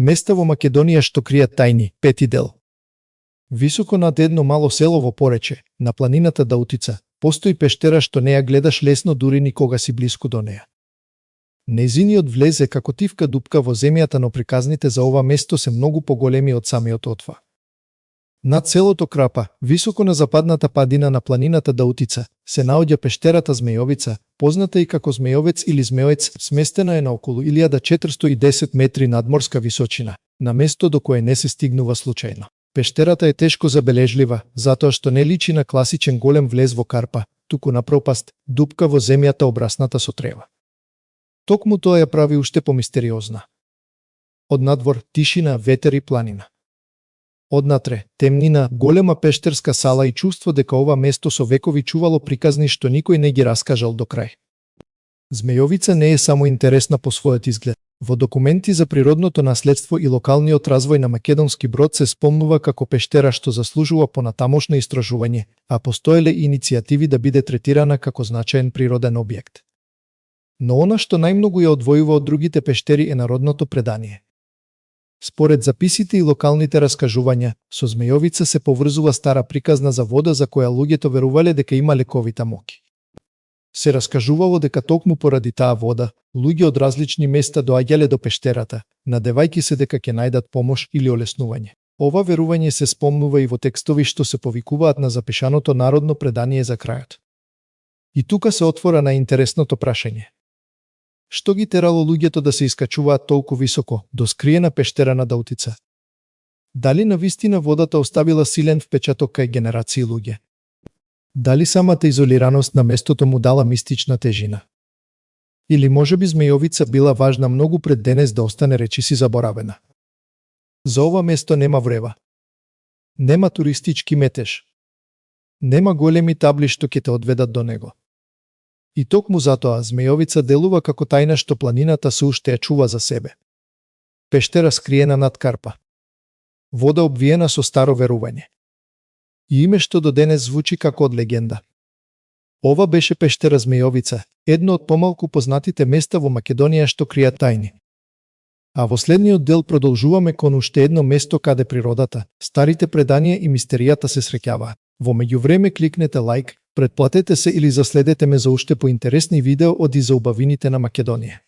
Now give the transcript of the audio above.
Места во Македонија што кријат тајни, 5 дел. Високо над едно мало село во Порече, на планината Даутица, постои пештера што не ја гледаш лесно дури ни кога си блиску до неа. Нејзиниот влез е како тивка дупка во земјата, но приказните за ова место се многу поголеми од самиот отва. Над селото Крапа, високо на западната падина на планината Даутица, се наоѓа пештерата Змејовица, позната и како Змејовец или Змеоец, сместена е на околу 1410 метри надморска височина, на место до кое не се стигнува случајно. Пештерата е тешко забележлива, затоа што не личи на класичен голем влез во карпа, туку на пропаст, дупка во земјата обрасната со трева. Токму тоа ја прави уште помистериозна. Од надвор тишина, ветер и планина. Однатре, темнина, голема пештерска сала и чувство дека ова место со векови чувало приказни што никој не ги раскажал до крај. Змејовица не е само интересна по својот изглед. Во документи за природното наследство и локалниот развој на Македонски Брод се спомнува како пештера што заслужува понатамошно истражување, а постоеле иницијативи да биде третирана како значаен природен објект. Но она што најмногу ја одвојува од другите пештери е народното предание. Според записите и локалните раскажувања, со Змејовица се поврзува стара приказна за вода за која луѓето верувале дека има лековита моќ. Се раскажувало дека токму поради таа вода, луѓе од различни места доаѓале до пештерата, надевајќи се дека ќе најдат помош или олеснување. Ова верување се спомнува и во текстови што се повикуваат на запишаното народно предание за крајот. И тука се отвора на интересното прашање. Што ги терало луѓето да се искачуваат толку високо, до скриена пештера на Даутица? Дали навистина водата оставила силен впечаток кај генерации луѓе? Дали самата изолираност на местото му дала мистична тежина? Или можеби Змејовица била важна многу пред денес да остане речиси заборавена? За ова место нема врева. Нема туристички метеж. Нема големи табли што ќе те одведат до него. И токму затоа Змејовица делува како тајна што планината се уште ја чува за себе. Пештера скриена над карпа. Вода обвиена со старо верување. И име што до денес звучи како од легенда. Ова беше пештера Змејовица, едно од помалку познатите места во Македонија што кријат тајни. А во следниот дел продолжуваме кон уште едно место каде природата, старите преданија и мистеријата се среќаваат. Во меѓувреме кликнете лайк, претплатете се или заследете ме за уште поинтересни видео од и за убавините на Македонија.